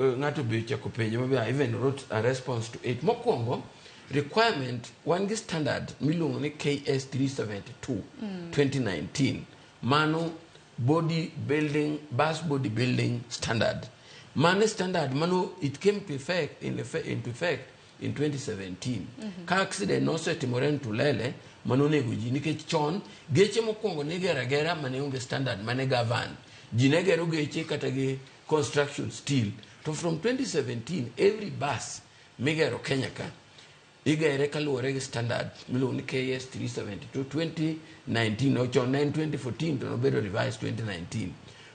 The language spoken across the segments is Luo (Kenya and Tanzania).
Ng'ato be ochako penjo maber. I even wrote a response to it. Mokwongo, requirement wan gi standard miluongo ni KS 372 2019. Mano body building, bus body building standard. Mano standard mano it came to effect in effect, into effect in 2017. Ka accident nosetimore Ntulele manonego ji, nikech chon geche mokwongo ne igero agera mane onge standard mane govern. Ji ne gero geche kata gi construction steel. To from 2017, every bus migero Kenya ka igere kaluwore gi standard miluongo ni KS 372 2019. No, chon ne en 2014 to nobedo revised 2019.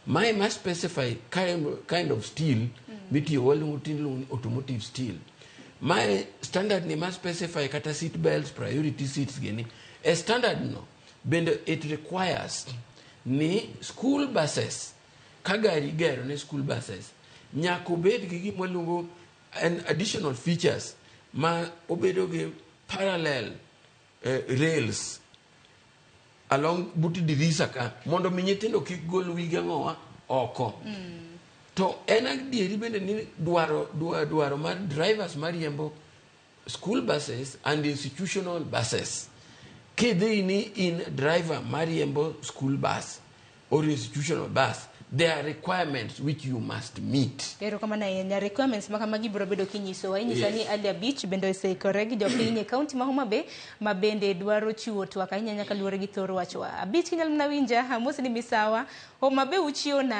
Mae ma specify kind of steel mitiyo, waluongo tinde iluongo ni automotive steel. Mae standard ni ma specify kata seat belts, priority seats gini. E standard no bende it requires ni school buses, ka gari igero ne school buses, nyaka obed gi gima waluongo an additional features ma obedo gi parallel rails along but dirisa ka mondo mi nyithindo kik gol wigi ang'owa oko. To en adieri bende ni dwaro mar drivers mariembo school buses and institutional buses, kidhi ni in driver mariembo school bus or institutional bus, there are requirements which you must meet. Erokamano ahinya. Requirements ma kamagi biro bedo kinyisowa. Inyisa ni Ali 5 bende oseikore gi jopiny e kaunti ma Homa Bay ma bende dwaro chiwo twak ahinya nyaka luwore gi thor wachwa. 5 kinyalo mana winja, amosi ni misawa. Homa Bay uchiewo nade?